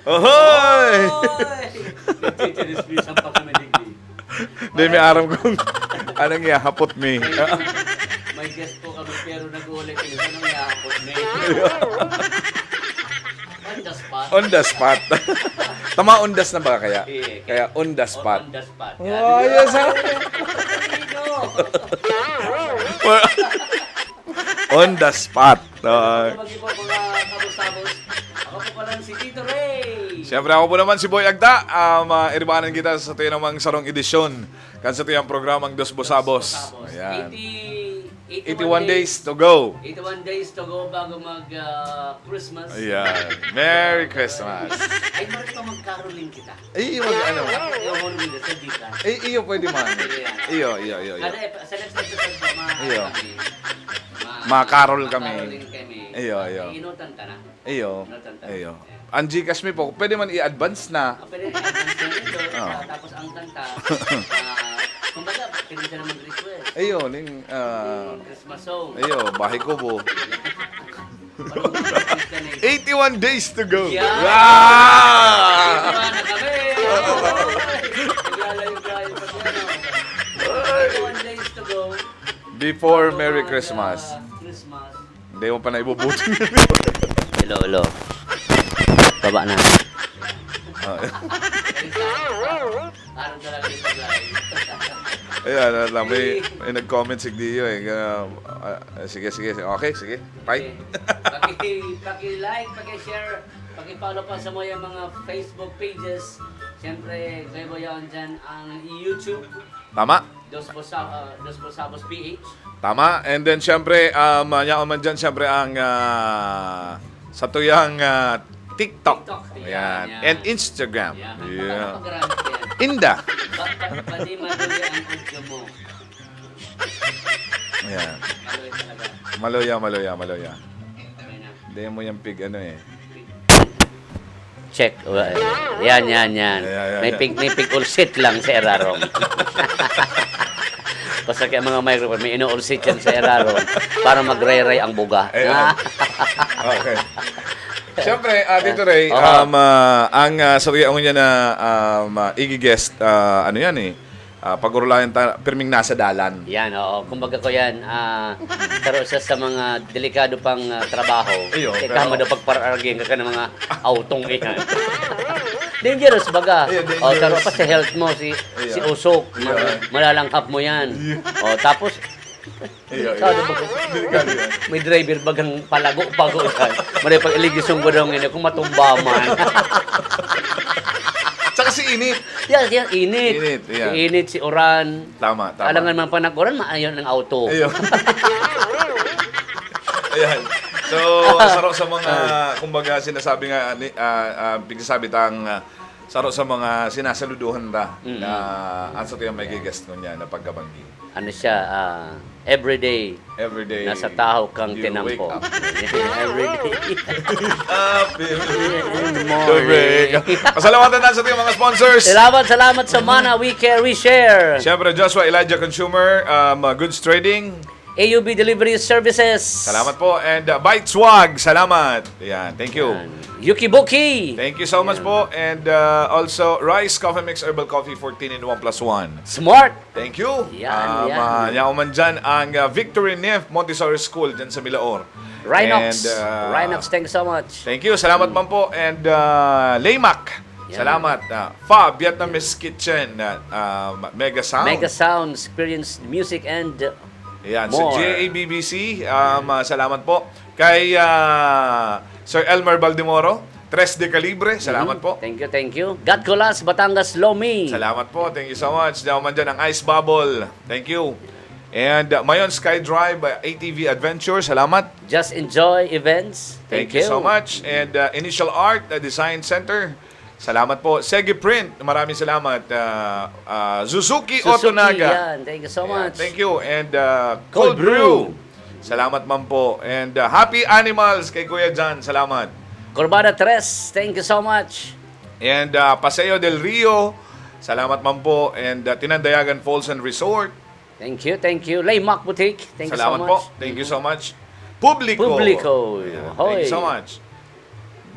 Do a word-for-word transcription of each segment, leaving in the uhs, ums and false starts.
Ohoy! Oy! Nagchichirismisan pa kami digdi. Di mi aram kung anong ihahapot mi. May, may guest po kami, pero nag-uulit kami. Anong ihahapot mi? On the spot. On the spot. Tama, on the spot na ba kaya? Eh, kaya on the spot. On the spot. Oh, yan. Yes, ha? On the spot. Oo. Mag-iba, mga kabusabos. Ako po pala si Tito Ray. Siyempre, ako po naman si Boy Agda. Ah, mairibanan kita sa satuyang sarong edisyon kan satuyang programang Dos Busabos. Dos Busabos. Ayan. Eighty, eighty-one days to go. Eighty-one days to go bago mag ah, Christmas. Ayan. Merry Christmas. Ay, meron pa mag-caroling kita. Ay, mag ano. Yung Halloween sa Dita. Eh, iyo pwede man. Iyo, iyo, iyo, iyo. Kada ep- sa next episode po, mga Iyo. kami, ma- Ma-carol kami. ma-caroling kami. Iyo, iyo. Inutan ka na. Iyo. Inutan ka na. Iyo. Ang Gcash mi po, pwede man i-advance na. Ah, pwede na i-advance na nito. Ah. Ah, tapos ang kanta, ah, kumbaga, pwede siya na mag-request. Iyo, ning ah, Christmas song. iyo, bahay ko po. Parang mag-request ka na eh. eighty-one days to go. Yeah. Ah! Iba na kami. Naglalayo-layo pa siya, no? Eighty-one days to go. Before Merry Bago mag, Christmas. ah, Christmas. Hindi mo pa na ibubuto. Hello, hello. Baba na. Ah, Parang talaga yung pag-live. Ayan, alam, may, may nag-comment si Dio eh. Ah, ah, sige, sige, sige. Okay, sige. Bye. Paki, paki-like, paki-share, paki-follow pa sa mga, mga Facebook pages. Siyempre, kayo ba yan dyan ang YouTube? Tama? Dos Busabos, uh, Dos Busabos P H. Tama. And then, syempre, um, uh, yaon man dyan, syempre, ang uh, sa tuyang uh, TikTok. TikTok, Ayan. yan, yan. And Instagram. Yan. Yeah. Paano pag-run yan? Inda. Ba, ba, pati maluya ang audio mo. Ayan. Maluya talaga. Maluya, maluya, maluya. Okay na. Hindi mo yung pig ano eh. Check. Yan, yan, yan. Yan, yan, May yan. pig, may pig ulsit lang sa erarom. Basta kaya mga microphone, may ino-ulsit yan sa erarom para magreray ang buga. Ayan. Okay. Siyempre, ah, Tito Ray, Aha. um, ah, ang uh, sa tuya niya na um, uh, igigest, ah, ano yan eh, ah, pag-urulayan ta, pirming nasa dalan. Yan, oo. Kumbaga ko yan, ah, pero sa, sa mga delikado pang ah, trabaho, Iyo, eh, pero kamo daw pagpararagin ka ng mga autong iyan. Dangerous baga. Iyo, dangerous. O, pero pa sa health mo, si, Iyo. si usok, ma- Iyo. malalanghap mo yan. Iyo. O, tapos, Iyo, iyo. Delikado baga. Delikado yan. May driver bagang palago-pago yan. Maray pag iligisong ko daw ngayon kung matumba man. Tsaka si init. Yan, yan, init. Init, yan. Si init, si uran. Tama, tama. Alangan man panag-uran, maayon ang auto. Ayun. Ayan. So, saro sa mga, kumbaga, sinasabi nga, ni, ah, ah, pigsasabi tang, ah, saro sa mga sinasaluduhan ta Mm. na ang sa tuyang may guest ko niya na pagkabanggi. Ano siya, ah, everyday Every day. Nasa tahaw kang you tinampo. Wake up. Every day. Up in Good the morning. break. Pasalamatan na sa ating mga sponsors. Salamat, salamat sa Mana. We care, we share. Siyempre, Joshua Elijah Consumer, um, uh, Goods Trading. A U B Delivery Services. Salamat po. And uh, Bite Swag, salamat. Yan, thank you. Yan. Yuki Buki. Thank you so much po. And uh, also, Rice Coffee Mix Herbal Coffee, fourteen in one plus one. Smart. Thank you. Yan, um, yan. Uh, yaon man dyan ang uh, Victory Nymph Montessori School dyan sa Milaor. Rhinox. And, uh, Rhinox, thank you so much. Thank you. Salamat man po. And uh, Laymac. Yan. Salamat. Uh, Fa Vietnamese Kitchen. Uh, uh, Mega Sound. Mega Sound, Experience Music and Yan, sa more. G A B B C, um, uh, salamat po. Kay uh, Sir Elmer Baldemoro, Tres de Calibre, salamat po. Thank you, thank you. Gatcolas, Batangas, Lomi. Salamat po. Thank you so much. Diyan man dyan ang Ice Bubble. Thank you. And uh, Mayon Sky Drive, uh, A T V Adventure, salamat. Just Enjoy Events. Thank, you so much. And uh, Initial Art uh, Design Center, salamat po. Segi Print, maraming salamat. Uh, uh, Suzuki, Suzuki, Otonaga. Yan. Thank you so Yeah, much. Thank you. And uh, Cold Cold, Brew. Brew. Salamat man po. And uh, Happy Animals kay Kuya Jan. Salamat. Corbada Tres, thank you so much. And uh, Paseo del Rio. Salamat man po. And uh, Tinandayagan Falls and Resort. Thank you, thank you. Laymac Boutique, thank Salamat you so po. much. Thank you so much. Publico. Publico. Ayan. Hoy. Thank you so much.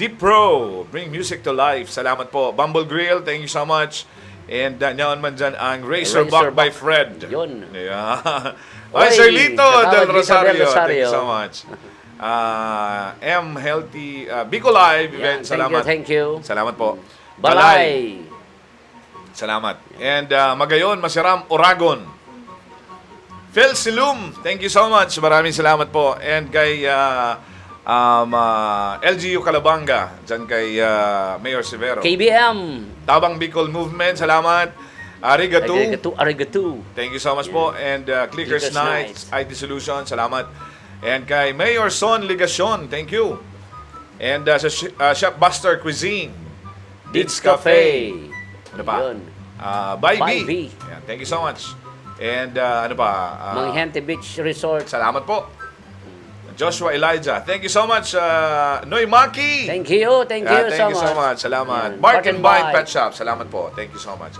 Dipro, bring music to life. Salamat po. Bumble Grill, thank you so much. And uh, nyaon man dyan ang Razorback Razorback. By Fred. Yun. Yeah. Oy, Ay, Sir Lito Kagawad Del Lito Rosario. Del Rosario. Thank you so much. Uh, M Healthy uh, Bico Live Yan, event. thank Salamat. you, thank you. Salamat po. Balay. And uh, Magayon, Masiram, Oragon. Phil Silum, thank you so much. Maraming salamat po. And kay uh, um, uh, L G U Calabanga, dyan kay uh, Mayor Severo. K B M. Tabang Bicol Movement, salamat. Arigato. Arigato, arigato. Thank you so much po. And, uh, Clickers Clickers Nights, Nights. I T Solutions, salamat. And kay Mayor Son Legacion, thank you. And, uh, sa Sh-, uh, Chef Buster Cuisine, Beach Beach Cafe. Cafe. Ano pa? Yun. Ah, By By B. B. Yan, thank you so much. And, uh, ano pa? Ah, Manghente Beach Resort. Salamat po. Joshua Elijah, thank you so much. Uh, Noy Maki. Thank you, thank Yeah, you thank so you so much. much. Salamat. Yan. Bark Bark and and Bite Bite. Pet Shop, salamat po. Thank you so much.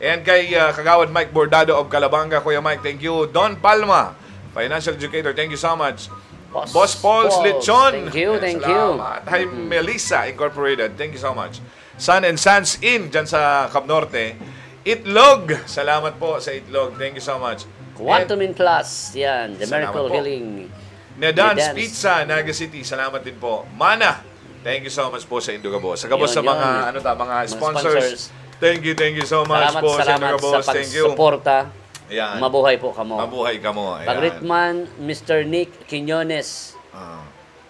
And kay, uh, Kagawad Mike Bordado of Calabanga, Kuya Mike, thank you. Don Palma, financial educator, thank you so much. Boss Boss Paul's Pauls, Lechon. thank you, Yan, thank you. salamat. Hi, Mm. Melissa Incorporated, thank you so much. Sun and Sands Inn, dyan sa Cab Norte. Itlog, salamat po sa itlog. Thank you so much. Quantum And in Plus, yan. The Salamat Miracle po. Healing. Nedan's Nedan's. Pizza, Naga City, salamat din po. Mana, thank you so much po sa indo gabos. Sa gabos Yun, sa mga, yun. ano ta, mga Mga sponsors. sponsors. Thank you, thank you so much Salamat, po sa indo salamat sa gabos. Thank you. pagsuporta. Ayan. Mabuhay po kamo. Mabuhay kamo. Ayan. Pagritman, Mister Nick Quiñones. Ah.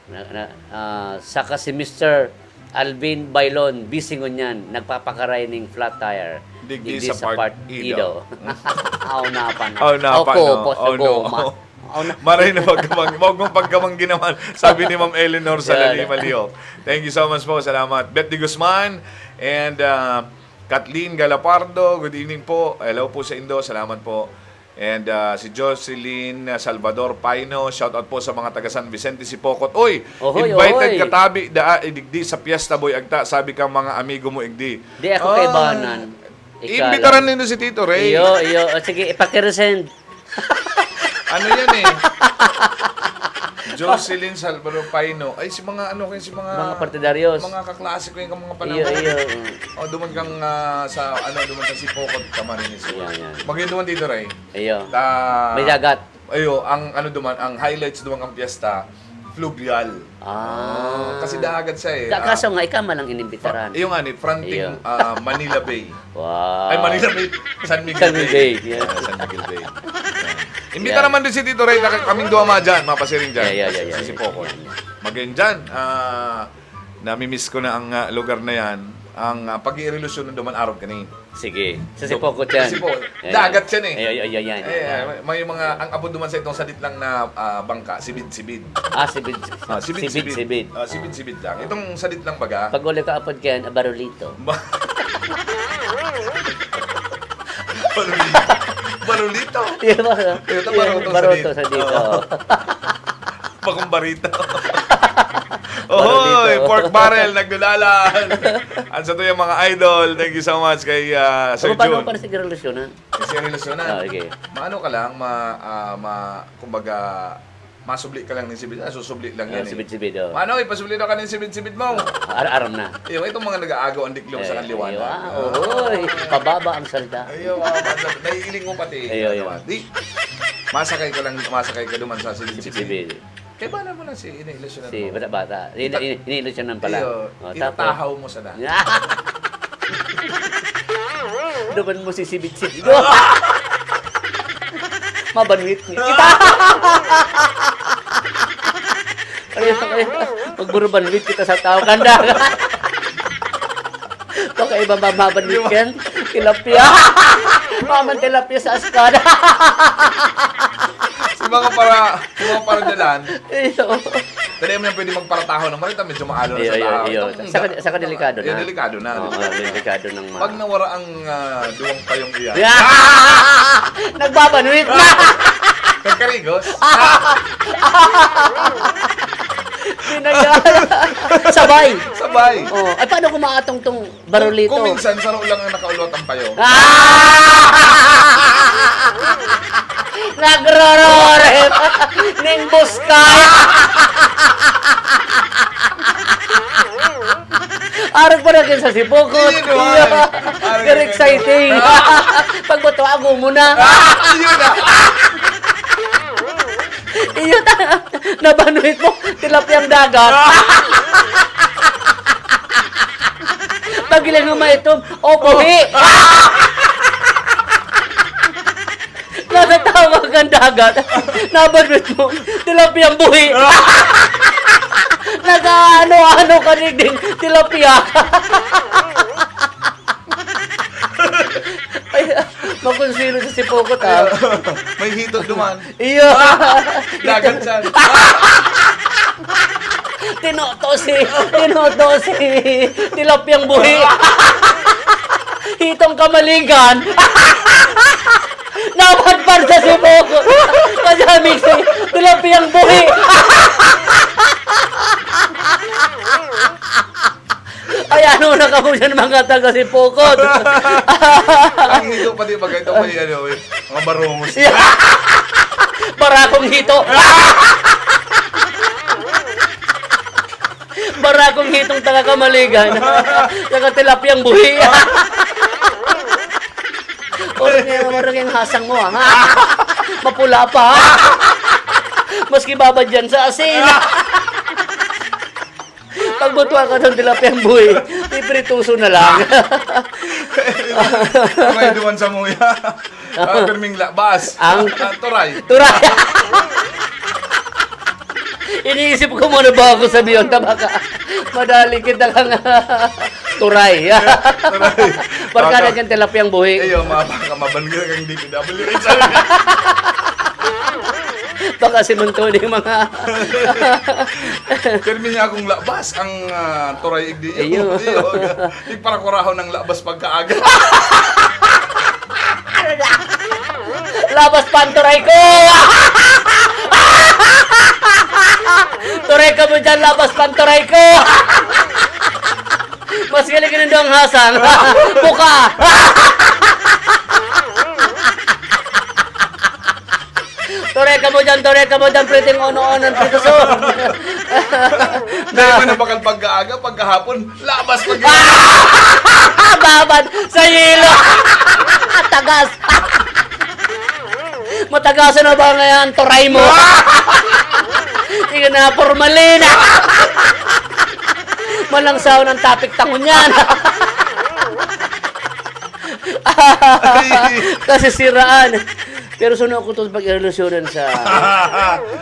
Na, na, ah, saka si Mister Alvin Bailon, busy ngunyan, nagpapakaray ning flat tire. Digdi Digdi sa sa part part ido. ido. Aw, napan. Aw, napan, Opo, no? opo, sa Oh, no. goma. Aw, na- Maray na pagkamang-, wag mong pagkamanggi naman, sabi ni Ma'am Eleanor sa Yan. Lalima, Leo. Thank you so much po, salamat. Beth de Guzman and, ah, Kathleen Galapardo, good evening po. Hello po sa indo, salamat po. And, ah, si Jocelyn Salvador Paino, shout out po sa mga taga San Vicente, Sipocot. Uy, Ohoy, invited ohoy. katabi daa, eh, digdi sa Fiesta Boy Agta, sabi kang mga amigo mo, igdi. Di ako Ah, kaibanan. Ikaw imbitaran lang. nindo si Tito Ray. Iyo, iyo. O, sige, ipakiresend. Ano yan eh? Jocelyn Salvador Paino. Ay, si mga ano, kaya si mga Mga partidaryos. mga kaklase ko yung mga panahon. Iyo, iyo. Oh, duman kang, ah, sa, ano, duman sa Sipocot, Camarines. Ayan, ayan. Maganda duman dito, Ray. Iyo. Ta- May dagat. Ayo, ang ano duman, ang highlights duman ang piyesta, fluvial. Ah. Ah, kasi dagat siya eh. Ka-, Ah, kaso nga, ikaw man lang inimbitaran. Iyo nga ni, fronting, Iyo. ah, Manila Bay. Wow. Ay, Manila Bay. San Miguel San Miguel Bay. Bay, yeah. Ah, San Miguel Bay. Imbita Yeah. naman din si Tito Ray, kaming duwa ma dyan, mapasiring dyan. Yeah, yeah, yeah, yeah, Si yeah. Sipocot. Yeah, yeah. Magayon dyan, ah, Nami-miss ko na ang, ah, lugar na yan. Ang, ah, pag-iirelusyon na duman arog kani. Sige. Sa Do-, Sipocot yan. sa Sipocot. Ayan. Dagat yan eh. Ay, ay, ay, ay, yan, Eh, yan. may, may mga, ang apod duman sa itong sadit lang na, ah, bangka, sibid-sibid. Ah, sibid, Ah, sibid-sibid. sibid-sibid. Ah, sibid-sibid lang. Itong sadit lang baga. Pag uli ka apod kayan, abarulito. Ba-, Barulito. Barulito. Di ba? Ito, Yung baroto sa baroto dito. sa dito. Oo. Makumbarito. Barulito. Ohoy, pork barrel, nagdulalan. Ang sa tuyang mga idol, thank you so much kay, ah, Sir Ano, paano Jun. pa na sige relasyonan? Kasi ang relasyonan. Ah, okay. Maano ka lang, ma-, ah, ma-, kumbaga, masubli ka lang ng sibid. Ah, susubli lang Ah, yan eh. sibid-sibid, oh. Mano, ipasubli na ka ng sibid-sibid mo. Ah, ar-, aram na. Yung itong mga nag-aagaw ang diklom sa Eh, kanliwanan. iyo, ah, Ah. oy, pababa ang salda. Ayaw, ah, basta naiiling mo pati. Ayaw, Ano, ayaw. ah, di, masakay ka lang, masakay ka duman sa sibid-sibid. Sibid-sibid. Kaya ba naman ang si-, iniilusyonan Si mo? bata-bata. Ini-, Ita-, ini-, iniilusyonan pala. iyo, Oh, tapos? itatahaw mo sana. Duman mo si sibid-sibid. Mabanwit niya. Kita! Ay, ay, magburubanwit kita sa tao. Kanda. Baka iba ba mabanwit Di ba? yan? Tilapia. Maman tilapia sa askada. Si mga para, si mga paradalan, Iyo. Pero yan pwede magparataho ng marita, medyo maalo na Iyo, sa iyo, tao. iyo. Itong Saka, da-, saka delikado iyo, na. delikado na, Oo, delikado na. delikado ng mga Pag nawara ang, ah, duwang payong iyan. Nagbabanwit na! Nagkarigos. Pinag-, sabay. Sabay. Oh, ay, paano kung maatong tong Barulito. Kung minsan, saro lang ang nakaulwat ang payo. Ah! Nagrororep! Ning buskay! Arog pa na kayo sa Sipocot. Hindi naman. Iya. Arog Very kayo. exciting. Pag bato, ago mo na. Ah, yun na. Iyo ta-, nabanwit mo, tilapyang dagat. Pagiling mo maitom, o buhi. Natatawag ang dagat. Nabanwit mo, tilapyang buhi. Nag-aano-ano ka, digding, tilapya. Ay, Konsilo sa Sipokot, ah. May hitod duman. Iyo. Dagat siya. Tinuto si, tinuto si tilapyang buhi. Hitong kamaligan. Napadpad sa Sipokot. Kasi amig si tilapyang buhi. Ay, ano na kamo dyan, mga taga Sipokot? Ang hito pati bagay ito, may ano, eh, mga barongos. Barakong hito. Barakong hitong taga Kamaligan. Taga tilapyang buhi. Oras niya, oras niya yung hasang mo, ah. Mapula pa, ha? Maski babad yan sa asin. Pagbutwa ka ng tilapyang buhi, piprituso na lang. May duman sa muya. Ah, pirming labas. Ang Ang turay. Turay. Iniisip ko muna ba ako sabihin, ta baka madali kita kang turay. Turay. Barkada Baka kang tilapyang buhi. Iyo, mga baka mabanggil kang D P W H. Baka sinuntod yung mga Pirmi niya akong labas ang, ah, turay igdi. Iyo. Iyo. Igparakurahon ng labas pagkaaga. Labas pa ang turay ko! Turay ka mo dyan, labas pa ang turay ko! Mas galing ka nandun ang hasang. Buka! Turay ka mo dyan, turay ka mo dyan, priting ono-onon, prito son. Dahil man ang bakal pagkaaga, pagkahapon, labas pag Babad sa yelo. Tagas. Matagasan na ba ngayon ang turay mo? Sige na, formalin. Malansaw ng tapik tangon yan. Ay. Kasisiraan. Pero suno ko to pag-irelasyonan sa,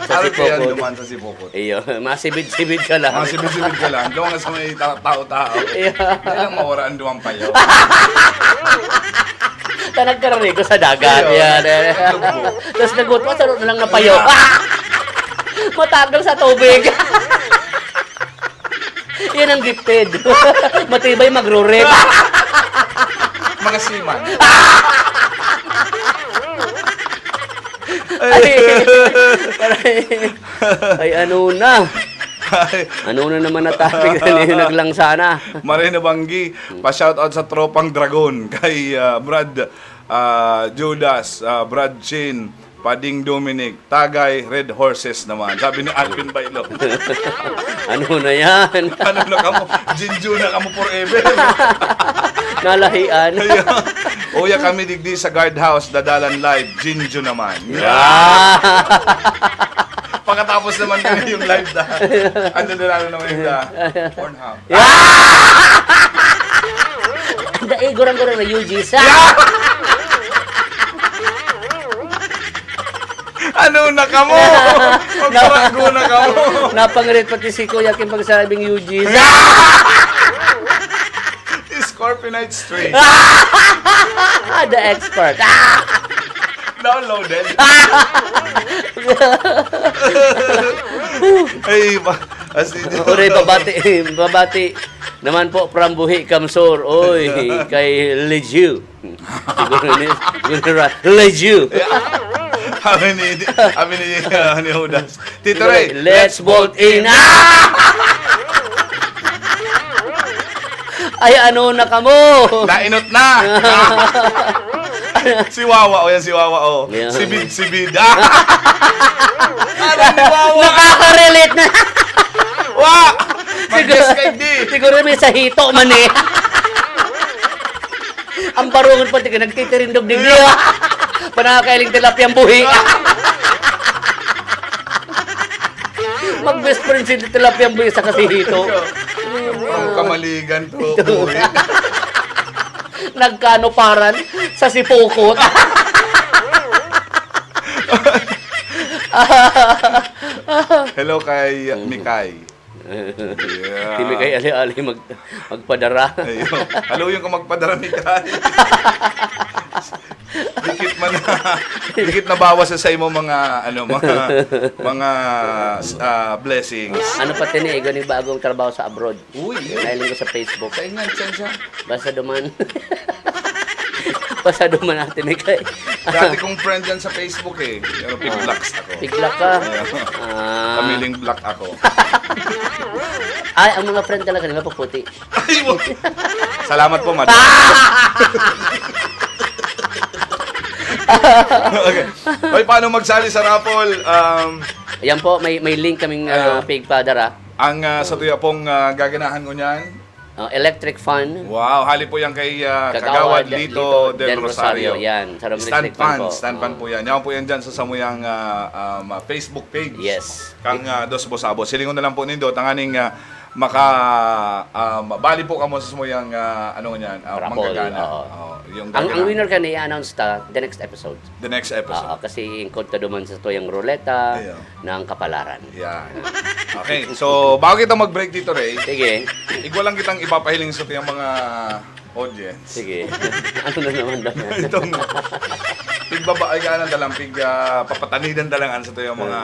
sa Ano kaya Sipokot. Naman sa Sipokot? Iyo, masibid-sibid ka lang. Masibid-sibid ka lang. Doon nga sa may ta-, tao-tao. Iyo. Kaya lang mawara ang duwang payo. Ta nagkararigo sa dagat. Iyo. Yan, eh. Nagbubo. Tapos nagutwa, saro na lang napayo. Iyo. Matagal sa tubig. Yan ang gifted. Matibay magro-rip. Mga seaman. Ay, aray. Ay, ano na? Ay. Ano na naman na topic na yun? Naglang sana. Maray na banggi, pa-shoutout sa Tropang Dragon, kay, ah, Brad, ah, Judas, ah, Brad Chin, Pading Dominic, Tagay, Red Horses naman. Sabi ni Alvin Bailo. Ano na yan? Ano na kamo? Jinju na kamo forever. Nalahian. Ayun. Uya kami digdi sa guardhouse, dadalan live. Jinju naman. Yeah. Pagkatapos naman kami yung live na. Ano na lang naman yung, ah, Pornhub. Yeah! Ang daig, gurang-gurang na U G sa. Yeah! Ano na kamo? Magparago na kamo. Napangirit pati si Kuya Kim pagsabing U G sa. Scorpionite Street. The expert. Downloaded. Ay, ba, as in, Uri, babati, babati naman po from Buhi, Kamsor. Oy, kay Leju. Siguro ni, siguro ni Ra-, Leju. Sabi ni, sabi ni, ah, ni Judas, "Tito Ray, let's bolt in." Ah! Ay, ano na kamo? Nainot na. Si Wawa, o yan si Wawa, o. Yeah. Sibid-sibid. Alam ni Wawa. Nakaka-relate na. Wa! Mag-guess ka, hindi. Siguro may sa hito man eh. Ang barungon pati ka, nagtitirindog din niya. Panakakailing tilapyang buhi. Mag-best friend si tilapyang buhi sa kasihito. Ang kamaligan to, Ito. Buhi. Nagkanuparan sa sipukot. Hello kay Mikay. Yeah. Hindi kay ali-ali mag-, magpadara. Ayun. Haluyon ka magpadara, Mikay. Dikit man na, dikit na bawas sa imo mga, ano, mga, mga, ah, blessings. Ano pa tini, igwa ning bagong trabaho sa abroad. Uy, yun. Nailing ko sa Facebook. Kaingan, saan siya? Basta duman. Basta duman natin, eh, kay Dati kong friend yan sa Facebook, eh. Pero pig-blocks ako. Pig-block ka? Yeah. Ah. Pamiling block ako. Ay, ang mga friend talaga nila, puputi. Ay, mo- Salamat po, madam. Okay. Hoy, paano magsali sa raffle? Um, Ayan po, may, may link kaming, ah, Ayo. pigpadara. Ang, ah, sa tuya pong, ah, gaganahan ko niyan? Ah, electric fan. Wow, hali po yan kay, ah, Kagawad Kagawad Lito Lito Del Del Rosario. Rosario, yan. Sa Romulo Stand Electric Fan fan, po. stand fan Oh. po yan. Yan po yan dyan sa samuyang, ah, um, ah, Facebook page. Yes. Kang, ah, Dos Busabos. Silingon na lang po nindo, tanganing, ah, maka, ah, mabali po kamo sa samuyang, ah, ano niyan, ah, Raffle, manggagana. oo. Oo, yung Ang, ang gagana. winner ka na i-announce ta the next episode. The next episode. Oo, kasi ingkod ta duman sa tuyang ruleta Ayo. ng kapalaran. Yan. Okay, so bago kita mag-break dito, Ray, Sige. igwa lang kitang ipapahiling sa tuyang mga audience. Sige. Ano na naman daw yan? Itong pigbaba-, ay, ano, dalang pig, ah, papatanidan dalang sa tuyang mga,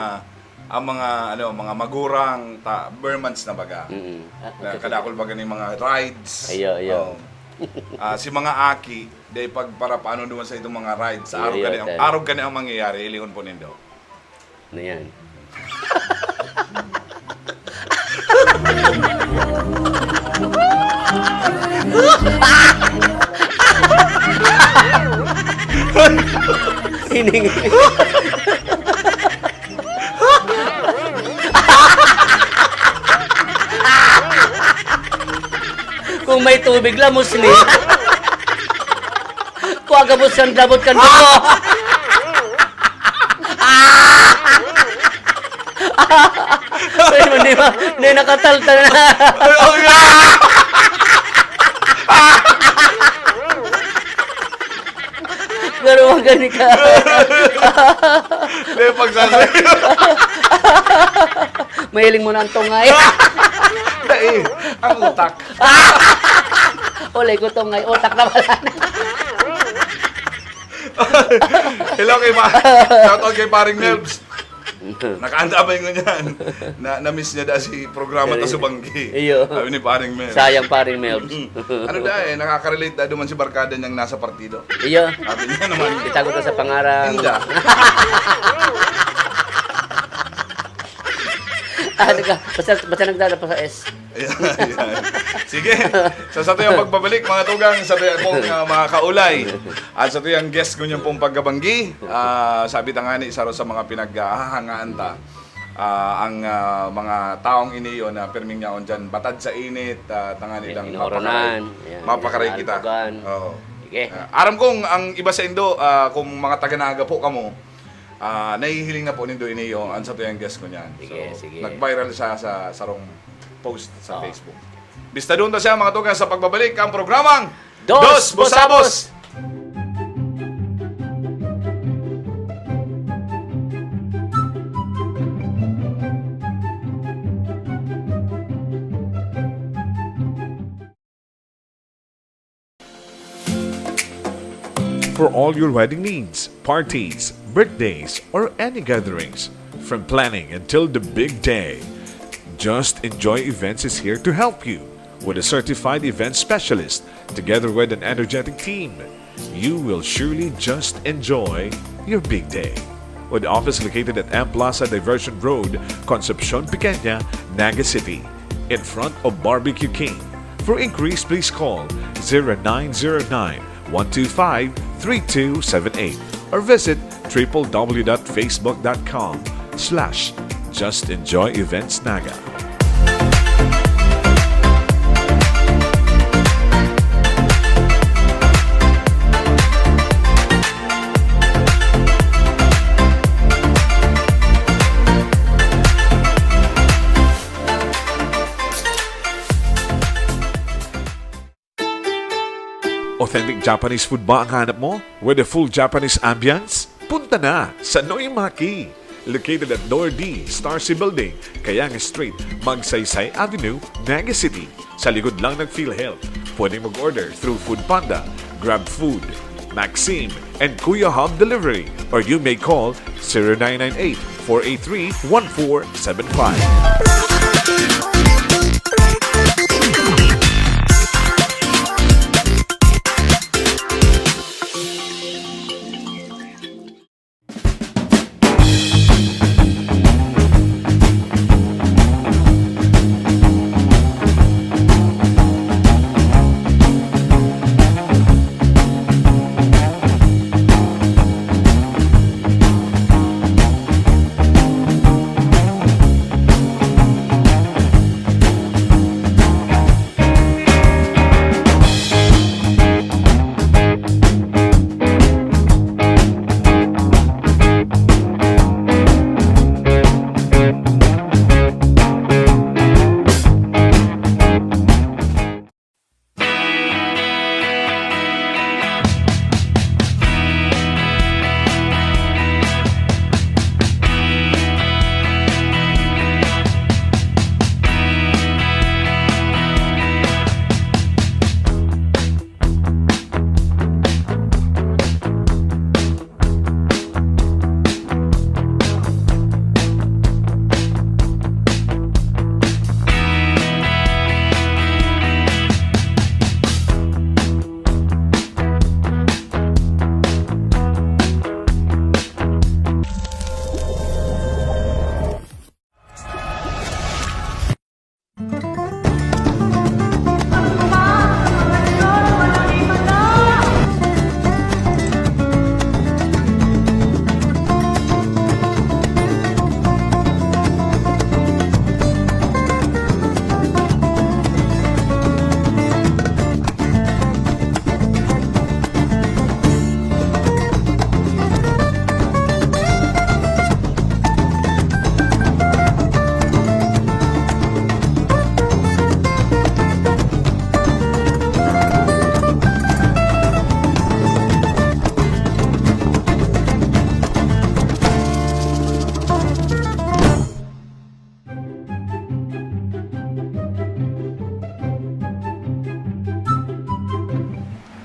ang mga, ano, mga magurang ta-, bermans na baga. Mm. Ah, Na okay, kadakol baga ning mga rides. Ayo, ayo. Oo. Ah, si mga aki, day pag para paano duman sa itong mga rides. Ayo, Arog ayo, kani ang, ayo. arog kani ang mangyayari, ilihon po nindo. Ano yan? Ining- Kung may tubig, lamos ni. Kung agabos siyang dabot kan dugo. Ay, hindi ba? Hindi, nakataltal na. Ay, oh, yeah! Pero magani ka. Hindi, pagsasabi. Mahiling mo na ang tungay. Hindi, ang utak. Ulay ko tungay, utak na pala. Hello kay pa-, shout out kay Paring Melbs. Nakaantabay ko niyan. Na, na-miss niya dahil si programa ta Ay, subanggi. iyo. Sabi ni Paring Mel. Sayang, Paring Mel. Mm. Ano da eh, nakaka-relate da duman si barkada niyang nasa partido. Iyo. Sabi niya naman. Itago ko sa pangarang. Hindi. Ano ka? Basta, basta nagdala pa sa S. Ayan, ayan. Sige. So, sa tuyang pagbabalik, mga tugang, sa tuyang pong, ah, mga kaulay, at sa tuyang guest ko niyang pong pagkabanggi, ah, sabi ta nga ni, isa ro sa mga pinaghahangaan ta, ah, ang, ah, mga taong ini yon na pirming yaon dyan, batad sa init, ah, tangani Yan, lang inooranan. Mapakaray, Yan, mapakaray kita. Inaarugan. Oo. Sige. Ah, aram kong ang iba sa indo, ah, kung mga taga Naga po kamo, ah, nahihiling na po nindo ini, oh, ang sa tuyang guest ko niyan. Sige, So, sige. nag-viral siya sa sarong post sa Oo. Facebook. Bistadon ta siya, mga tugang, sa pagbabalik ang programang Dos Dos Busabos! Busabos! For all your wedding needs, parties, birthdays, or any gatherings, from planning until the big day, Just Enjoy Events is here to help you. With a certified event specialist, together with an energetic team, you will surely just enjoy your big day. With office located at M Plaza Diversion Road, Concepcion Pequeña, Naga City, in front of Barbecue King. For inquiries, please call zero nine zero nine, one two five, three two seven eight or visit triple w dot facebook dot com slash just enjoy events naga. Authentic Japanese food ba ang hanap mo? With a full Japanese ambience? Punta na sa Noimaki! Located at Door D, Star C Building, Kayang Street, Magsaysay Avenue, Naga City. Sa likod lang ng PhilHealth. Pwedeng mag-order through Food Panda, Grab Food, Maxim, and Kuya Hub Delivery, or you may call zero nine nine eight, four eight three, one four seven five.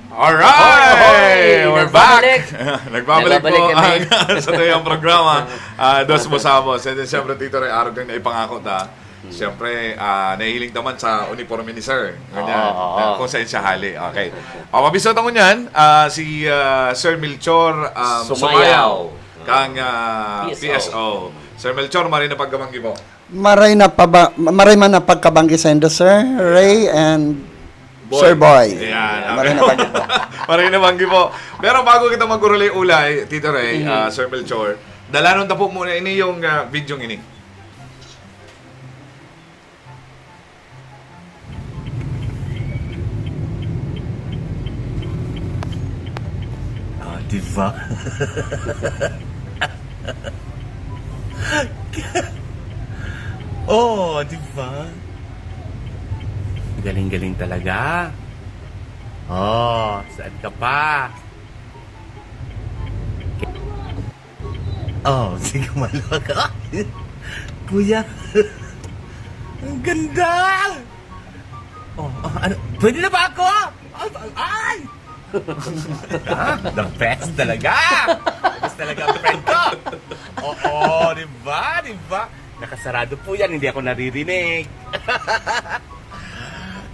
Alright! Oy! We're back! Nagbabalik! Nagbabalik Nagbabalik po kami. ang sa tuyang programa, ah, Dos Busamos. And then, siyempre, Tito Ray, arog nang naipangako ta. Hmm. Siyempre, ah, nahihiling ta man sa uniforme ni Sir. Ngunyan, Oo, oo. ah, kung saan siya hali. Okay. O, mabisita ko niyan, ah, si, ah, Sir Melchor, um, Sumayaw. Sumayaw, kang, ah, P S O. P S O. Sir Melchor, maray na pagkabanggi po. Maray na paba-, maray man na pagkabanggi saindo, Sir Ray and Boy. Sir Boy. Ayan. Maray na pag- Maray na banggi po. Pero bago kita mag-urulay-ulay, Tito Ray, Mhm. ah, Sir Melchor, dalanon ta po muna ini yung, ah, video ini. Ah, di ba? Oh, di ba? Galing-galing talaga. Oh, saan ka pa? Oh, sige, maluwag ka. Kuya, ang ganda! Oh, ah, ano? Pwede na ba ako? Ay, ay, ay! Ah, the best talaga! The best talaga ang friend ko! Oo, di ba? Di ba? Nakasarado po yan, hindi ako naririnig.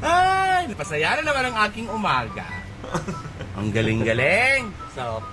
Ay, napasaya na naman ang aking umaga. Ang galing-galing. So,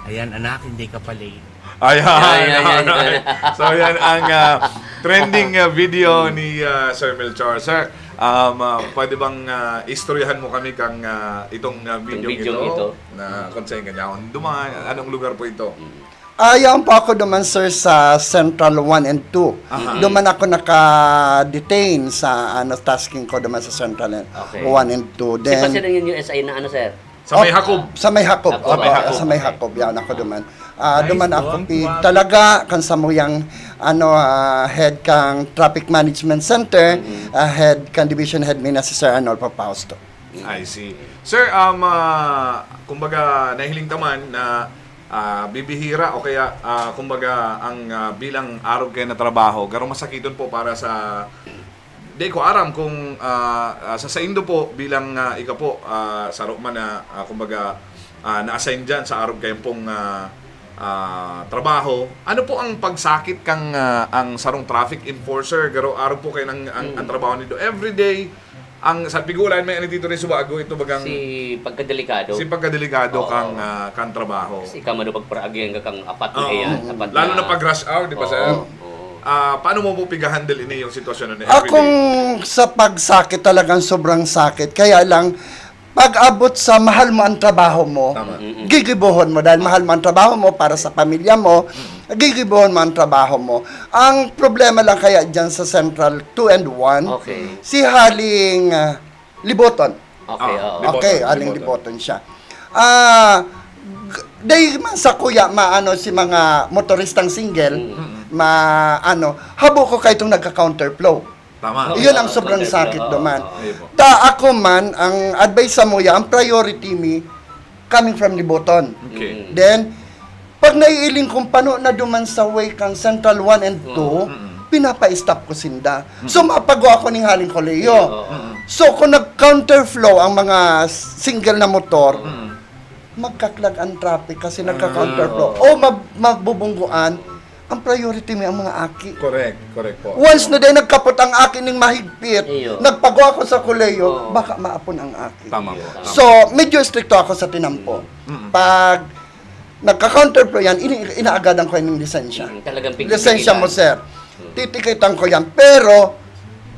ayan, anak, hindi ka pa late. Ayan, Ayan, ayan, ayan, ayan. ayan. So, yan ang, ah, trending, ah, video ni, ah, Sir Melchor. Sir, um, ah, pwede bang, ah, istoryahan mo kami kang, ah, itong, ah, Itong video videong ito ito. na kung saan ka niya duman, anong lugar po ito? Mm. Ah, yaon po ako duman, sir, sa Central one and two. Aha. Duman ako naka-detain sa, ano, tasking ko duman sa Central Okay. one and two. Kasi Then, pa sila yung U S I na ano, sir? Sa may Oh, Jacob. sa may Jacob. Jacob. Sa may Opo, Jacob. sa may Okay. Jacob, yaon ako duman. Ah, Nice duman ako one. pi-, Wow. talaga kan samuyang, ano, ah, head kang Traffic Management Center, Mm-hmm. ah, head kang Division Head mi na si Sir Arnolfo Fausto. I see. Sir, um, ah, kumbaga, nahiling ta man na, ah, bibihira o kaya, ah, kumbaga, ang, ah, bilang arog kayo na trabaho, garo masakiton po para sa, di ko aram kung, ah, ah, sa saindo po bilang, ah, ika po, ah, saro man na, ah, kumbaga, ah, na-assign diyan sa arog kaiyan pong, ah, ah, trabaho. Ano po ang pagsakit kan, ah, ang sarong traffic enforcer? Garo arog po kaiyan ang, ang, ang trabaho nindo. Everyday, ang sa pigulayan may ani dito rin subago, ito bagang Si pagkadelikado. si pagkadelikado Oo. kang, ah, kang trabaho. Kasi ika man daw pagparaagyan ka kang apat na Oo. iyan, apat Lalo na na pag rush hour, di ba, Oo, sir? oo. Ah, paano mo po piga-handle ini yung sitwasyon na everyday? Akong sa pagsakit, talagang sobrang sakit. Kaya lang, pag abot sa mahal mo ang trabaho mo, Tama. Mm-mm. gigibohon mo dahil mahal mo ang trabaho mo para sa pamilya mo, gigibohon mo ang trabaho mo. Ang problema lang kaya diyan sa Central two and one, Okay. si Haling, ah, Liboton. Okay, Ah, oo. Liboton, Okay, Haling Liboton. Liboton siya. Ah, g- dahil man sa kuya, maano si mga motoristang single, Mm. maano, habo ko kay itong nagka-counterflow. Tama. Oo, Iyon ang oo, sobrang counterflow, sakit oo, duman. oo. Ayun po. Ta ako man, ang advice sa muya, ang priority mi, coming from Liboton. Okay. Mm. Then, pag naiiling kong pano na duman sa way kang Central one and Oo. two, Mm. pinapa-stop ko sinda. Mm. So, mapago ako ning Haling Kolehiyo. Oo. Mm. So, kung nag-counterflow ang mga single na motor, Mm. magkaklag ang traffic kasi Ah. nagka-counterflow. Oo. O mab- magbubungguan, ang priority mi ang mga aki. Correct, correct po. Once na din nagkapot ang aki ning mahigpit, Iyo. nagpago ako sa kolehiyo, Oo. baka maapon ang aki. Tama po, tama. So, medyo estrikto ako sa tinampo. Mm. Pag nagka-counterflow yan, ini- inaagadan ko yung lisensya. Mm, talagang Lisensya mo, pinipigilan. sir. Mm. Titikitan ko yan. Pero,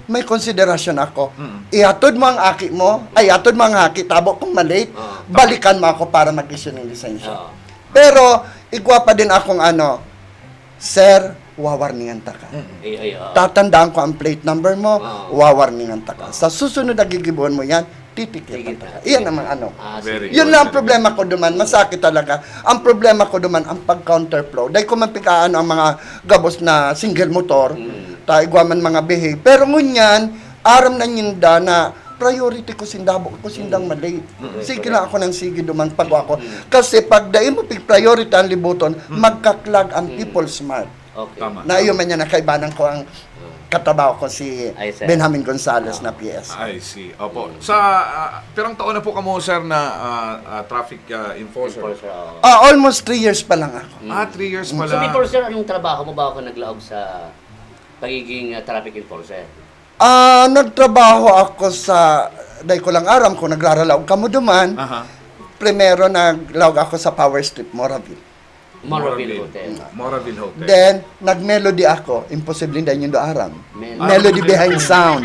may konsiderasyon ako. Mm. Ihatod mo ang aki mo, ay, ihatod mo ang aki, tabo kung malate, Ah. balikan mo ako para mag-issue ng lisensya. Ah. Pero, igwa pa din akong ano, "Sir, wawarningan taka." Mm. Ay, ay, ah. Tatandaan ko ang plate number mo, Ah. wawarningan taka. Ah. Sa susunod na gigibuhan mo yan, titikitan Tikitan. taka. Iyan naman ano. Ah, Very sige. Yun lang ang problema ko duman. Masakit talaga. Ang problema ko duman, ang pag-counterflow. Dahil ko man pikaano ang mga gabos na single motor, Mm. ta igwa man mga behave. Pero ngunyan, aram na ninda na priority ko sinda, habo ko sindang Mm. malate. Mm. Sige lang ako ng sige duman pag ako. Mm. Kasi pag dai mo pig-priority ang Liboton, Mm. magkaklag ang Mm. People's Mart. Okay. Tama. Na iyo man yan, nakaibanan ko ang Mm. katrabaho ko si Ay, sir. Benjamin Gonzalez na Ah. P S. I see. Opo. Mm. Sa, ah, pirang taon na po kamo, sir, na, ah, ah, traffic, ah, enforcer? Enforcer, oo. Ah, almost three years pa lang ako. Mm. Ah, three years pa So, lang. before, sir, anong trabaho mo bago ka naglaog sa pagiging, ah, traffic enforcer? Ah, nagtrabaho ako sa, dai ko lang aram kung nagraralaog kamo duman. Aha. Primero, naglaog ako sa Power Strip, Moraville. Moraville Moraville. Hotel. Moraville Hotel. Then, nag-Melody ako. Imposible hindi nindo aram. Mel- Melody Ah, Behind Sound.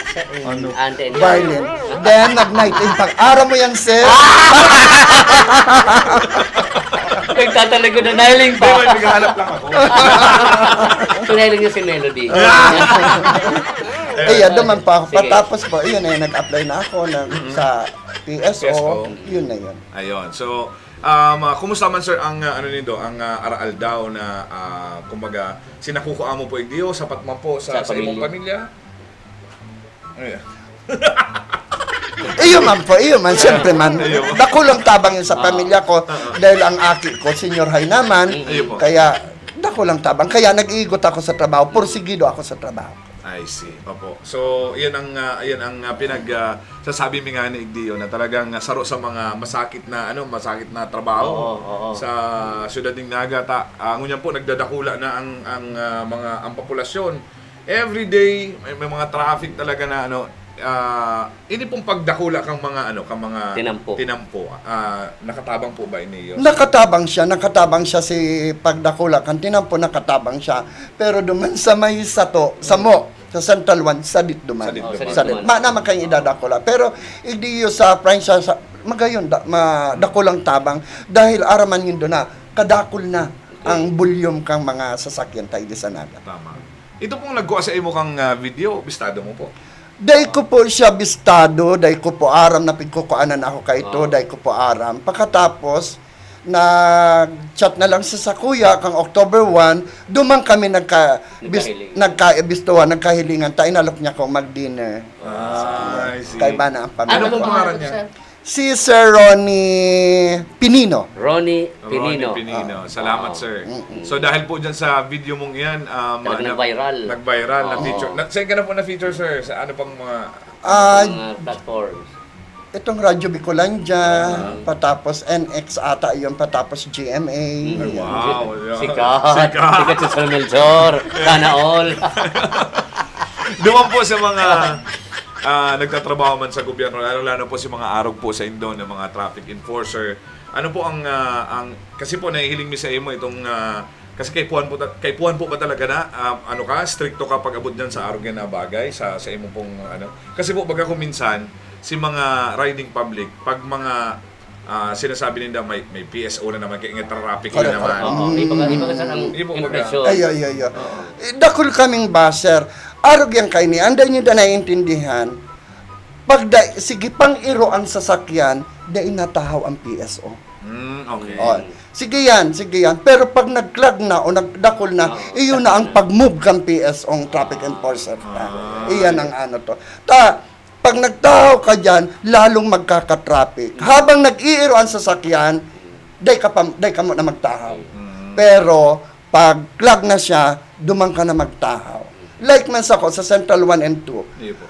Sa, Ano? Ante, Violin. Then, nag-night in pag-aram mo yan, sir. Nagtatalago na, nailing pa. Hindi, may naghahanap lang ako. Tunay lang niya si Melody. Eh, yan naman pa ako. Sige. Patapos po, yun eh, nag-apply na ako ng, Mm-hmm. sa P S O. P S O. Yun na yun. Ayun. So, um, ah, kumusta man, sir, ang, ah, ano nito, ang, ah, araal daw na, ah, kumbaga, sinakukua mo po, igdiyo, sapat man po sa, Sa sa imong pamilya. pamilya? Ayun. Iyo man po, iyo man, siyempre man. Iyo. Dakulang tabang yun sa Ah. pamilya ko Ah, ah. dahil ang aki ko, senior high naman. Mm. Iyo po. Kaya, dakulang tabang. Kaya nag-iigot ako sa trabaho, porsigido ako sa trabaho. I see. Opo. So, yan ang, ah, yan ang, ah, pinag, ah, sasabi mi nga ni Igdiyo na talagang, ah, saro sa mga masakit na, ano, masakit na trabaho Oo, oo. sa siyudad ng Naga. Ta, ah, ngunyan po, nagdadakula na ang, ang, ah, mga, ang populasyon. Every day, may, may mga traffic talaga na, ano, ah, ini pong pagdakula kang mga, ano, kang mga Tinampo. tinampo, ah, nakatabang po ba ini, Yos? Nakatabang siya, nakatabang siya si pagdakula kan tinampo, nakatabang siya. Pero duman sa may sato, samo, sa Central One, sadit duman. Sadit Oh, duman. sadit Sadit. duman. Ma naman kayong idadakula. Pero, igdiyo sa Francia, sa, magayon, da, ma, dakulang tabang. Dahil araman nindo na, kadakul na Okay. ang volume kang mga sasakyan tayo di sa Naga. Tama. Ito pong nagkuha sa imo kang, ah, video, bistado mo po? Dai ko po siya bistado, dai ko po aram na pigkukuanan ako kaito, Oo. dai ko po aram. Pakatapos, nag-chat na lang siya sa kuya kang October one, duman kami nagka-, bis-, Nagkahiling. nagkaibistuhan, nagkahilingan, ta inalok niya ako mag-dinner. Ah, I see. Kaiba na ang pamilya Ano pong ko. pangaran niya? Sir? Si Sir Ronnie Pinino. Ronnie Ronnie Pinino. Pinino. Ah. Salamat, Wow. sir. Mm-mm. So, dahil po dyan sa video mong iyan, um, Talagang na-, nag-viral. nag-viral, Oo. na-feature. Na, saan ka na po na-feature, sir? Sa ano pang mga Ah, Mga platforms. Itong Radyo Bicolandia, patapos N X ata yun, patapos G M A. Ay, wow, yeah. Sikat. Sikat. Sikat si Sir Melchor. Sana all. Duman po sa mga ah, nagtatrabaho man sa gobyerno, lalo-lalo po si mga arog po sa indo ng mga traffic enforcer. Ano po ang, ah, ang kasi po nahihiling mi sa imo itong, ah, kasi kaipuhan po, ta- kaipuhan po ba talaga na, ah, ano ka, stricto ka pag-abot dyan sa arog na bagay, sa, sa imo pong, ano? Kasi po, baga kung minsan, si mga riding public, pag mga ah, sinasabi ninda may, may P S O na naman, kaya nga traffic na Correct, naman. correct. Oo, iba ka, iba ka sa ang Iba ka. impresyon. Ay, ay, ay, ay. Eh, dakul kaming basher. Arog yan kaini. Anday nyo na naiintindihan. Pag da, sige pang iro ang sasakyan, dai natahaw ang P S O. Mm, okay. Oh. Sige yan, sige yan. Pero pag nagklag na o nagdakol na, Oo, iyon na ang pag-move kang P S O, ang traffic enforcer na. Ah. Iyan ang ano to. Ta, pag nagtahaw ka dyan, lalong magkaka-traffic. Habang nag-iiro ang sasakyan, day ka, pa, day ka mo na magtahaw. Mm. Pero pag clog na siya, duman ka na magtahaw. Like man sa ko, sa Central one and two, Iyo po.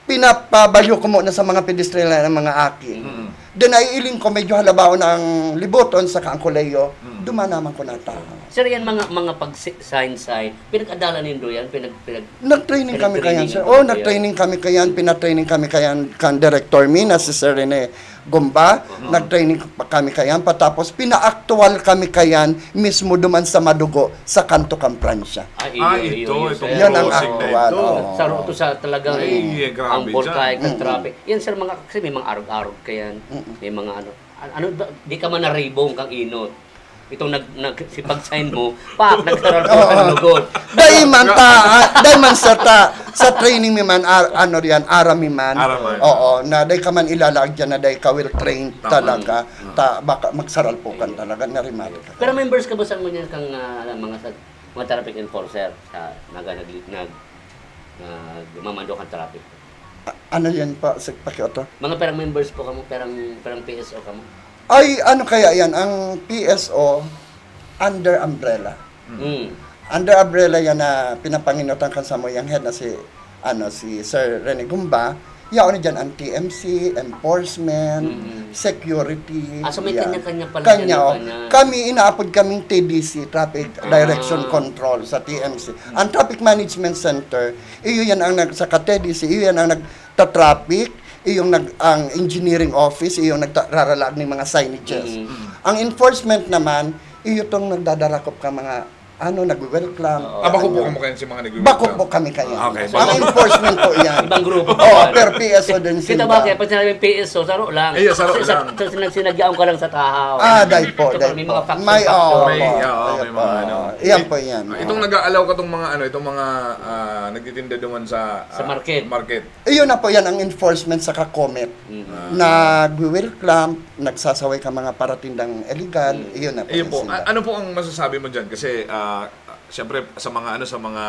pinapabalyo ko muna sa mga pedestrian ng mga aki. Mm. Then naiiling ko, medyo halabaon ang libuton sa ang kolehiyo, Mm. duman naman ko natahaw. Sir, yan mga mga pag-sign-sign, pinag-adalan nindo yan? Pinag, pinag, Nag-training kami kayan, pinag-training sir. nindo Oh, yan? Nag-training kami kayan, pinatraining kami kayan kan director mi na si Sir Rene Gumba. Oo. Nag-training pa kami kayan, patapos pina-actual kami kayan mismo duman sa Madugo, sa kanto kan Pransya. Ah, Ah, iyo, iyo, ito, iyo, itong sir. Yan ang crossing na actual, ito. oo. Sa ruto sa talagang Ay, ang grabe bulkay, dyan. ang Mm. traffic. Yan, sir, mga, kasi may mga arog-arog kayan. Mm. May mga ano, ano, ano ba, di ka man naribong kang inot. Itong nag, nag, si pag-sign mo, pak, nagsaral po Oo. ang lugod. Dai man ta, ah, dai man sir ta, sa training mi man, ar, ano riyan, aram mi man. Aram man. Oo, na dai ka man ilalaag dyan na dai ka well trained Tama. talaga. Ta, baka magsaral po kan talaga, narimato ka. Pero members ka ba sa ngunyan kang ah, mga sa, mga traffic enforcer sa naga nag, nag, nagmamando kang traffic? A- ano yan pa, sa pakiuto? Mga perang members po kamo, perang perang P S O kamo? Ay, ano kaya yan? Ang P S O under umbrella. Mm. Under umbrella yan na pinapanginutan kan samuyang head na si ano si Sir Rene Gumba. Yaon na dyan ang T M C, enforcement, Mm. security. Ah, so may yan. kanya-kanya pala Kanya, yan, oh. kanya. Kami inaapod kaming T D C, Traffic Ah. Direction Control sa T M C. Ang Traffic Management Center, iyo yan ang nag, sa T D C, iyo yan ang nagta-traffic, iyong nag, ang engineering office, iyong nagtararalag ng mga signages. Mm. Ang enforcement naman, iyo tong nagdadarakop ka mga ano, nagwe-welcome. Oo. Ah, bako po kamo kayan si mga nagwe-welcome? Bako po kami kaya. Ah, okay. Ang enforcement po yan. Ibang grupo. Oo, pero P S O din sila. Kita ba kaya pag sinabing P S O, saro lang. Eh, yeah, saro Kasi sa- lang. sa- sinag- sinagyaon ka lang sa tahaw. Ah, dahil po, Ito, dahil may po. mga facts May, and facts. oo, May, po. oo, Ayun may po. mga ano. Iyan po yan. Ah, itong nag-aalaw ka tong mga ano, itong mga ah, nagtitinda duman sa Sa ah, market. market. Iyon na po yan ang enforcement sa Kakomet. Mm. Ah. Nagwi-welcome, nagsasaway ka mga paratindang illegal, Mm. iyon na po. Ayun yan po. sila. A- ano po ang masasabi mo diyan? Kasi ah, siyempre sa mga ano sa mga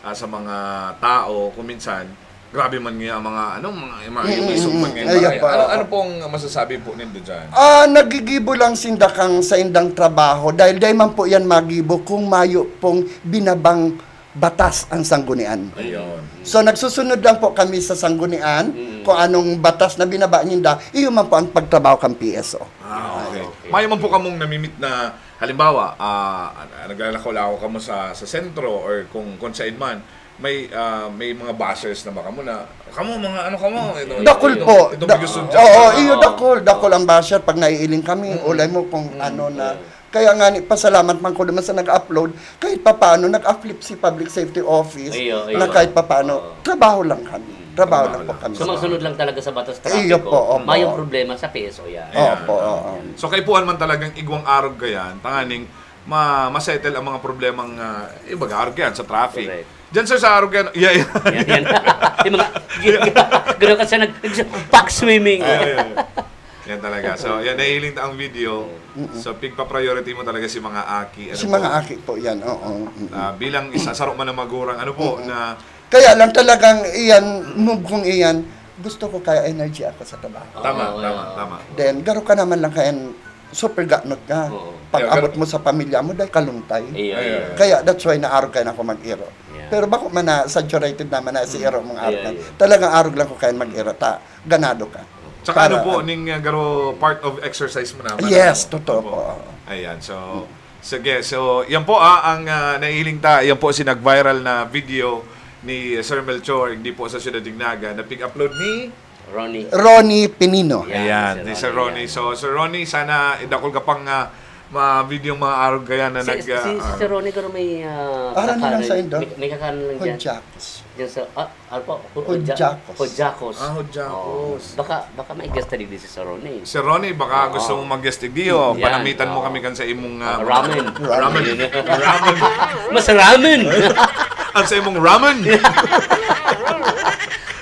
ah, sa mga tao kung minsan grabe man nga ang mga ano mga mga Mm, isog mm, man mm. nga. Ayun Ano, po. ano, ano pong masasabi po nindo diyan? Ah, nagigibo lang sinda kang sa indang trabaho dahil dai man po yan magibo kung mayo pong binabang batas ang sanggunian. Ayun. So nagsusunod lang po kami sa sanggunian Mm. kung anong batas na binaba ninda, iyo man po ang pagtrabaho kang P S O. Ah, okay. Okay. Mayo man po kamong namimit na, halimbawa, ah, naglalakaw-lakaw kamo sa sa sentro or kung kung saan man, may ah, may mga bashers na ba kamo na, kamo mga ano kamo, ito, Dakul ito, po. ito, Da- gusto Oo, dyan. iyo Oo. dakul, dakul ang basher pag naiiling kami, Mm. ulay mo kung Mm, ano na. yeah. Kaya nga ni pasalamat man ko naman sa nag-upload, kahit papaano nag-uplift si Public Safety Office Iyo, iyo. na kahit papaano Oo. trabaho lang kami. Trabaho lang po Trabaho kami. Sumusunod lang talaga sa batas Iyo trapiko. po, opo. Mayong problema sa P S O yan. Ayan. Opo, oo. So kaipuhan man talagang igwang arog kayan, tanganing ma masettle ang mga problemang uh, ibaga arog kayan sa traffic. Correct. Diyan sir sa arog kayan, yeah, yeah. Yan, yan. Yung mga, gano'n ka siya nag, nag, pack swimming. Yeah, yeah, yeah. Yan talaga. So, yan, nahiling ta ang video. So, pigpa-priority mo talaga si mga aki. Ano Si po? Mga aki po yan, oo. Mm. Ah, bilang isa, saro man ang magurang, ano po, na Kaya lang talagang iyan, move kong iyan, gusto ko kaya energy ako sa trabaho. Tama, Oo, tama, oo. Tama. Then, garo ka naman lang kaya super ganot ka. Oo. Pag abot mo sa pamilya mo, dahil kaluntay. Iyo, Ayan. iyo. Kaya that's why na arog kayo na ako mag-iro. Yeah. Pero bako man na saturated naman na si iro mga arog Yeah, na. Yeah. Talagang arog lang ko kaya mag-iro. Ta, ganado ka. Tsaka ano po, ning, ah, garo part of exercise mo naman, Yes, ano? totoo Opo. po. Ayan, so, sige. So, yan po, ah, ang, ah, nahiling ta, yan po si nag-viral na video ni Sir Melchor, hindi po sa Siyudad Dignaga, na pig-upload ni Ronnie. Ronnie Pinino. Yan, Ayan, si ni Sir Ronnie, Ronnie. yan. So, Sir Ronnie, sana idakol ka pang, ah, ma-video mga arog kaya na Si, nag, si, ah, si ah. Sir Ronnie, pero may, ah, Para na lang kakanan, sa indo. may, may kakanan lang dyan. Hudyakos. Diyan sa, ah, ano po? Hu-, hudya-, Hudyakos. Hudyakos. Ah, Hudyakos. Oo. Baka, baka may guest na digdi si Sir Ronnie. Sir Ronnie, baka Oo. gusto mo mag-guest digdi, o Yan, panamitan mo oo. kami kan sa imong, ah, Ramen. ramen. Ramen. Ramen. Mas ramen! Ang sa imong ramen.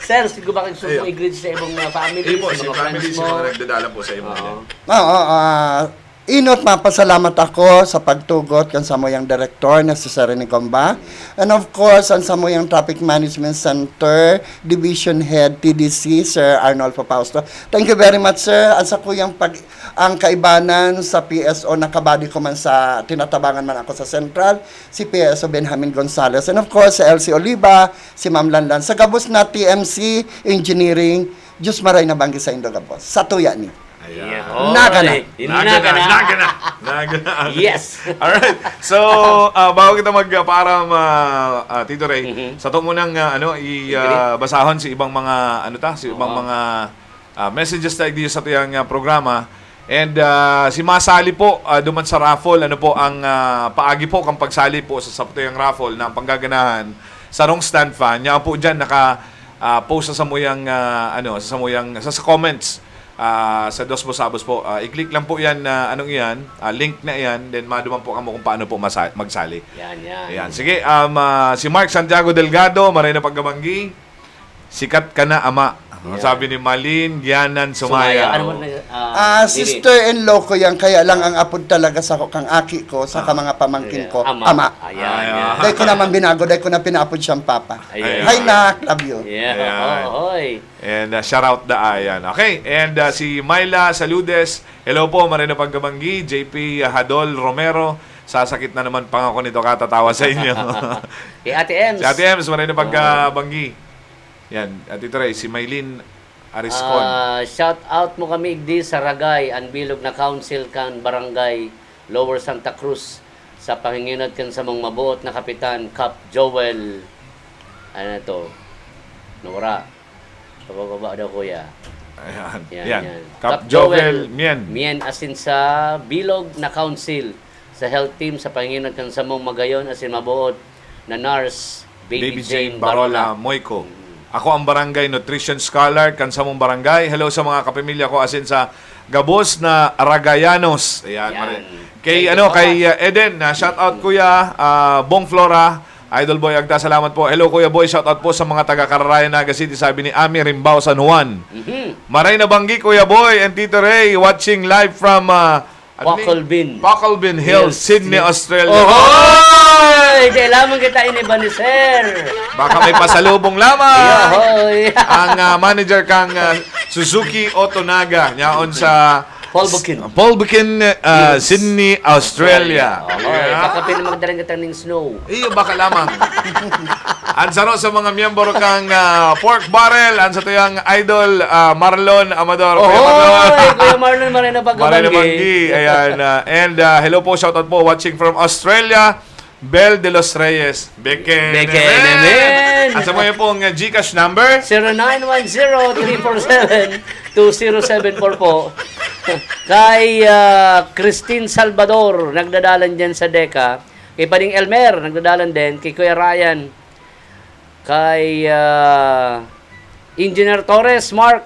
Sir, siguro baka gusto mo Ayun. i-greet sa imong, ah, family, Ayun po, sa si mga family, friends sa mo. mga nagdadala po sa imong Oo. yan. Oo, ah, Inot, mapasalamat ako sa pagtugot kan samuyang direktor na si Sir Rene Gomba. And of course, ang samuyang Traffic Management Center, Division Head, T D C, Sir Arnolfo Fausto. Thank you very much, sir. Ang sakuyang pag-, ang kaibanan sa P S O, nakabadi ko man sa, tinatabangan man ako sa Central, si P S O Benjamin Gonzalez. And of course, sa L C Oliva, si Ma'am Lanlan. Sa gabos na T M C, Engineering, Diyos maray na banggi saindo gabos. Satuya ni. Ayan. Yun. Naga na. Oy, Naga na, naga na. naga na, naga na. Yes. Alright. So, ah, bago kita magpaaram, ah, ah, Tito Ray, Mhm. sato mo nang, ah, ano, i, Sige. ah, basahon si ibang mga, ano ta, si ibang Oo. mga, ah, messages ta igdi satuyang, ah, programa. And, ah, si masali po, ah, duman sa raffle, ano po ang, ah, paagi po kang pagsali po sa satuyang raffle na ang panggaganahan, sarong stand fan, niya po dyan naka, ah, post sa samuyang, ah, ano, sa samuyang, sa, sa comments. Ah, sa Dos Busabos po. Ah, i-click lang po yan na anong iyan, ah, link na iyan, then maduman po kamo kung paano po masa-, magsali. Yan, yan. Ayan. Sige, um, ah, si Mark Santiago Delgado, maray na pagkabanggi. "Sikat ka na, ama." Ang Yan. sabi ni Malin Gianan Sumaya. Sumaya. Ano mo na, ah, Ah, dili. sister-in-law ko yan, kaya lang ang apod talaga sa ko, kang aki ko, sa Ah. ka mga pamangkin Yeah. ko, Ama. ama. Ayan, Ayan. yan. Dahil ko naman binago, dahil ko na pinaapod siyang papa. Ayan. Hi, Nak. Love you. Yeah. Ayan. Oo, hoy. And, uh, shout out da, ayan. Okay, and, uh, si Myla Saludes, "Hello po, maray na pagkabanggi." J P Hadol Romero, "Sasakit na naman pang ako nito katatawa sa inyo." Kay Ate Ems. Si Ate Ems, maray na Oo. pagkabanggi. Yan, Ate Ray, si Mylene Ariscon. Ah, shout out mo kami igdi sa Ragay, ang bilog na council kan Barangay Lower Santa Cruz, sa panginginot kan samong mabuot na kapitan, Kap Joel. Ano to? Nawara. Pababa daw, kuya. Ayan. Yan, Yan. yan. Kap Kap Joel Joel Mien. Mien, asin sa bilog na council, sa health team, sa panginginot kan samong magayon asin mabuot na nurse, Baby Baby Jane Jane Barola Barola. Moico. Mm. Ako ang barangay nutrition scholar kan samong barangay. Hello sa mga kapamilya ko asin sa gabos na Ragayanos. Ayan, Yan. Mare-, kay, Thank you ano, so kay, much. uh, Eden, na shout out, Mm. Kuya, uh, Bong Flora, Idol Boy Agda, salamat po. Hello, Kuya Boy, shout out po sa mga taga Cararayan, Naga City, sabi ni Ami Rimbao San Juan. Mhm. Maray na banggi, Kuya Boy and Tito Ray, watching live from, uh, ano ni? Pakalbin. Pakalbin Hills, Hills, Sydney, Sydney. Australia. Ohoy! Di lamang kita iniba ni Sir. Baka may pasalubong lamang. Yohoy! Ang, ah, manager kang, ah, Suzuki Auto Naga, yaon sa Polbukin. Polbukin, ah, Hills. Sydney, Australia. Ohoy, Yeah. baka pinamagdalan kita ning snow. Iyo, baka lamang. Ang saro sa mga miyembro kang, ah, Pork Barrel, ang satuyang idol, ah, Marlon Amador. Kuya Ohoy! Marlon. Kuya Marlon, maray na pagkabanggi. Maray na banggi. Ayan, ah, and, ah, hello po, shout out po, watching from Australia, Bel de los Reyes. Beke Beke nemen. nemen. At sa mga pong, ah, GCash number? Zero nine one zero, three four seven, two zero seven four po. Kay, ah, Christine Salvador, nagdadalan dyan sa DECA. Kay Pading Elmer, nagdadalan din. Kay Kuya Ryan. Kay, ah, Engineer Torres, Mark.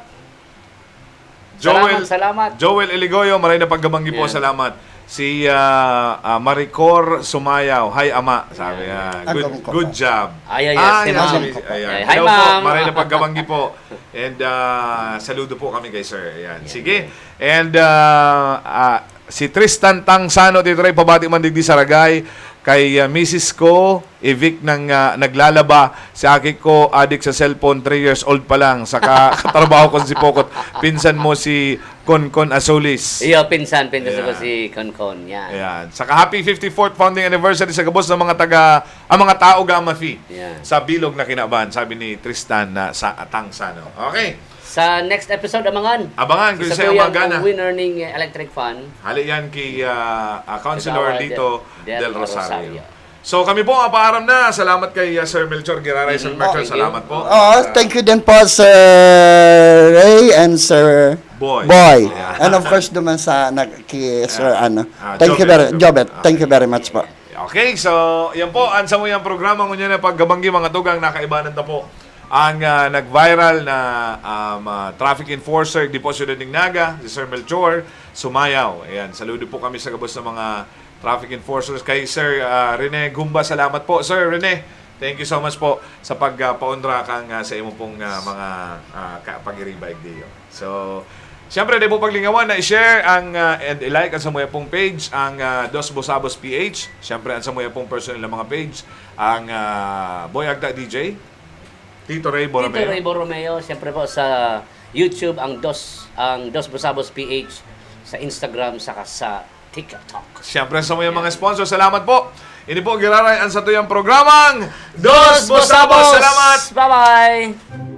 Joel, Salamat, salamat. Joel Eligoyo, maray na pagkabanggi po, Yan. salamat. Si, ah, ah, Maricor Sumayaw, "Hi, Ama," sabi Yan. niya. Ang Good, gabong ko good po. job. Ay, ay, Ah, yes, si yan, Ma'am. si, ayan. Ay, hi, Hello po, Ma'am. maray na pagkabanggi po. And, ah, saludo po kami kay Sir. Ayan. Yan. Sige. And, ah, ah, si Tristan Tangsano, Tito Ray, pabati man digdi sa Ragay. Kay, ah, misis ko, Evic nang, ah, naglalaba. Si aki ko, adik sa cellphone, three years old pa lang. Saka katrabaho ko si Pokot. Pinsan mo si Konkon Azulis. Iyo, pinsan, pinsan ko Ayan. si Konkon. Yan. Ayan. Saka happy fifty-fourth founding anniversary sa gabos ng mga taga, ang mga tao Gama Phi Yan. sa bilog na kinaban, sabi ni Tristan na sa Tangsano. Okay. Sa next episode, abangan. Abangan kung Isa siya po yan magana. Ang winner ning electric fan. Hali yan kay ah, ah, Councilor Kagawad Lito Del Del Rosario. Rosario. So kami po, paaram na. Salamat kay ah, Sir Melchor Giraray. Sir Mm, Melchor, thank you. salamat po. Oh, thank you din po, Sir Ray and Sir Boy. Boy. Yeah. And of course, naman sa nag, kay Sir ano. Ah, Thank you Jobet, very, Jobet. Jobet. Thank you Okay. very much po. Okay, so yan po. Ang samuyang programa ngunyan na pagkabanggi, mga tugang, nakaibanan ta po. Ang ah, nag-viral na um, ah, traffic enforcer di po Ciudad ng Naga, si Sir Melchor Sumayaw. Ayan, saludo po kami sa gabos ng mga traffic enforcers. Kay Sir ah, Rene Gumba, salamat po. Sir Rene, thank you so much po sa pagpaunra kang ah, sa imo pong ah, mga ah, ka- pagiriba igdiyo. So, siyempre, di po paglingawan na i-share ang ah, and i-like ang samuyang pong page, ang ah, Dos Bosabos P H. Siyempre, ang samuyang pong personal na mga page, ang ah, Boy Agta D J, Tito Ray Borromeo. Tito Ray Borromeo, siyempre po sa YouTube, ang Dos, ang Dos Bosabos P H, sa Instagram, saka sa TikTok. Siyempre, sa mga, mga sponsor, salamat po. Ini po, giraray ang satuyang programang Dos Bosabos. Salamat! Bye-bye!